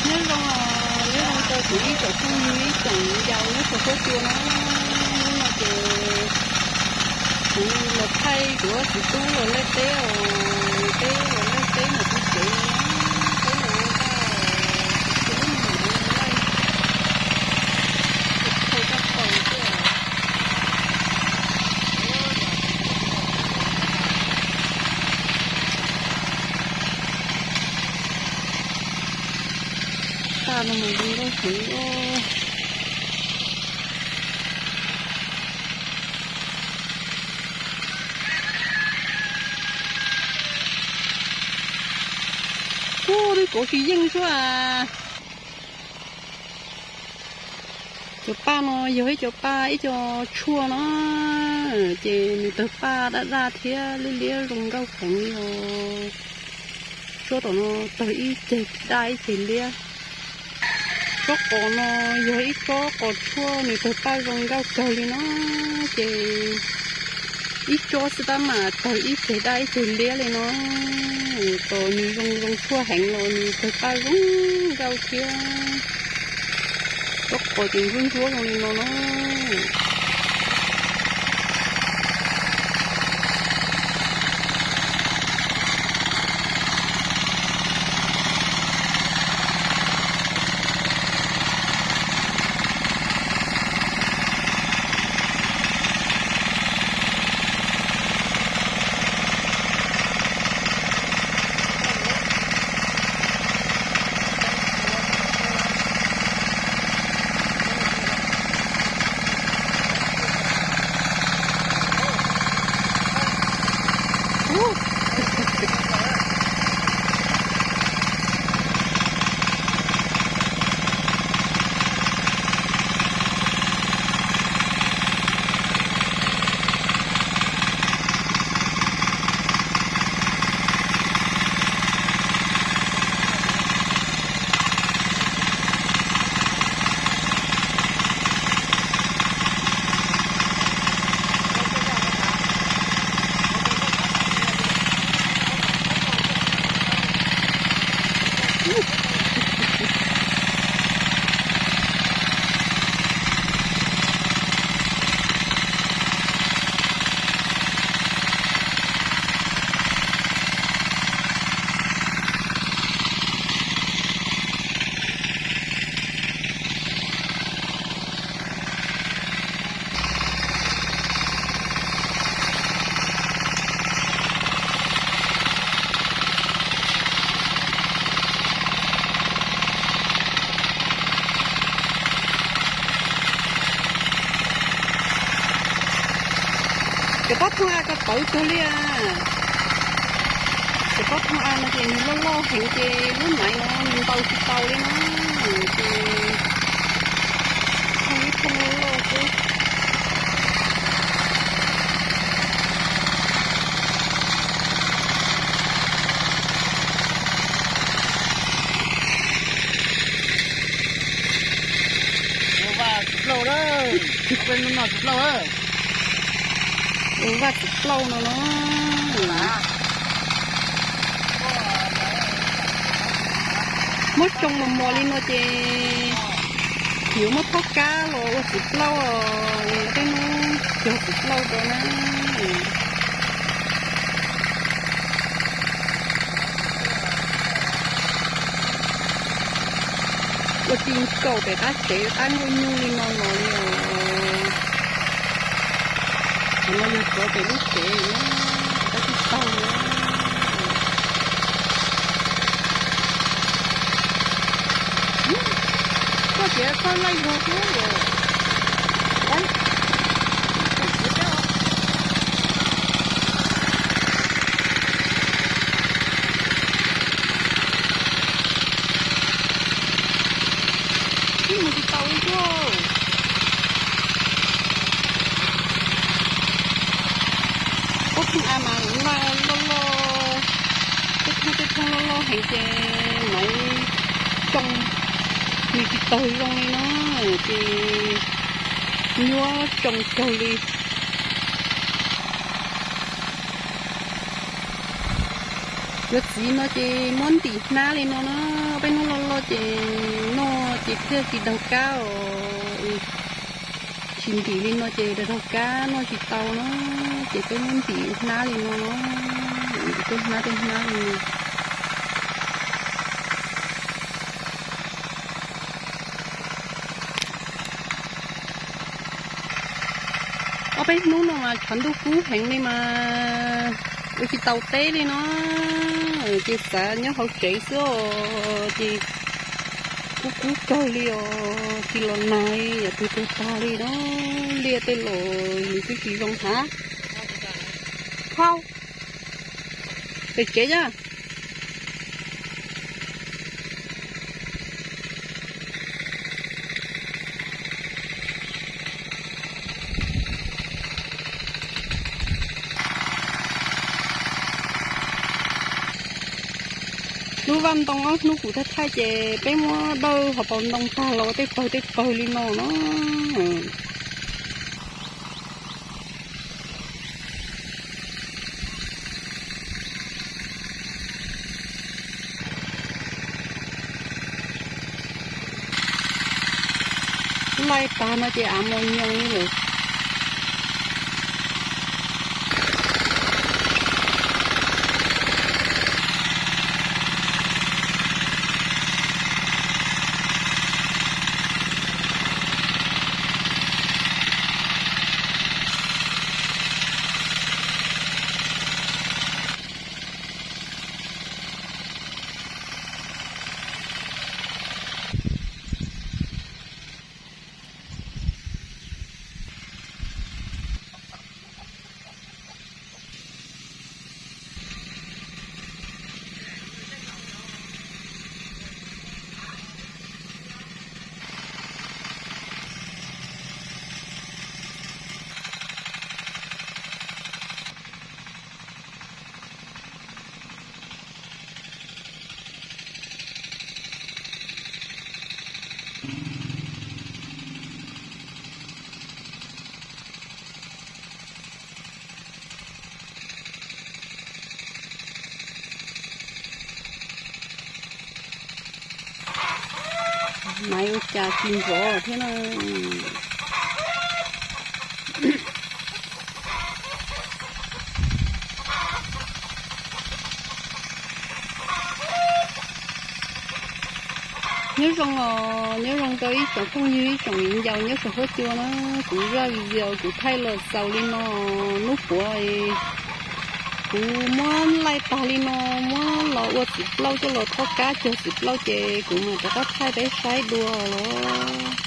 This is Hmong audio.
Nyob zoo, nyob zoo rau kuv ib tsoom phooj ywg ib tsoom yau nyob saum huab cua na. Hnub no ces kuv los thaij kuv tus tub los laij teb os, teb los laij teb mus txog tsev, teb los laij, tsis tau lub mus laij, tsis tau tau thiab. Paj no mas zoo nkauj heev os. Ub, twb kauv tsis yeej suab as. Cov paj no yog ib co paj ib co tshuaj no, ces nws tawg paj daj daj thiab liab liab zoo nkauj heev li os. Tsob tom no tawg ib ceg daj ib ceg liab. Tsob qos no yog ib tsob qos tshuaj nws tawg paj zoo nkauj kawg li no, ces ib tsob xwb tab mas tawg ib ceg daj ib ceg liab li no. Tos nws zoo zoo tshuaj heev los nws tawg paj zoo nkauj thiab. Tsob qos ces ntsuab ntsuab zoo li no no. Cov pob thooj av ko tawv kawg li as. Cov pob thooj av no ces nws loj loj heev ces lub maiv no nws ntaus tsis tau li no, ces thooj ib thooj loj loj xwb. Ua vaj tsis plaub na, ua vaj tsis plaub no no. Muab tsoo mos mos li no ces yuav muab phob kab los ua txiv plaub, peb hnub cog txiv plaub rau na. Ua ti nkaus pem qab tsev qab nkuaj nyuj li no los li os. Qhov no yog tsov pem lub tsev na, qab tsis taug na. Koj tias koj laij zog xwb. Ib mus tsis tau li tuaj. Pob thooj av mas loj loj, tej thooj tej thooj loj loj heev ces maiv tsoo, nws tsis tawg zoo li no ces nyuaj tsoo kawg li. Yuav txiv no ces muab ntim hnab li no na, peb hnub loj Ces noj ces thiaj tsis daug kab os. Tsis ntim li no ces daug daug kab noj tsis tau na. Ces peb muab ntim hnab li no na. Ntim tej hnab tej hnab li no. Ob peb hnub no mas tshav ntuj kub heev li mas ua tsis tau teb li no. Ces xav nyob hauv tsev xwb os, ces kub kub kawg li os, tsis los nag, yam twg tuag tag li no. Liaj tej los nws twb tsis zoo hnav. Hau, pem kev yaj. Lub vaj ntoo ob hnub kuv thaij thaij ces peb muab dawj hauv paus ntoo tag los ua tej pawg tej pawg li no na. Laij tag no ces av mos nyoos li lawm. Maiv ua cas tsis nrov thiab na. Nyob zoo os, nyob zoo rau ib tsoom phooj ywg ib tsoom viv ncaus nyob saum huab cua na. Kuv zaj video kuv thaij los xaus li no, hnub puav kuv muab laij tag li no, muab los ua txiv plaub coj los thob kab cog txiv plaub ces kuv mam rov qab thaij peb saib dua los.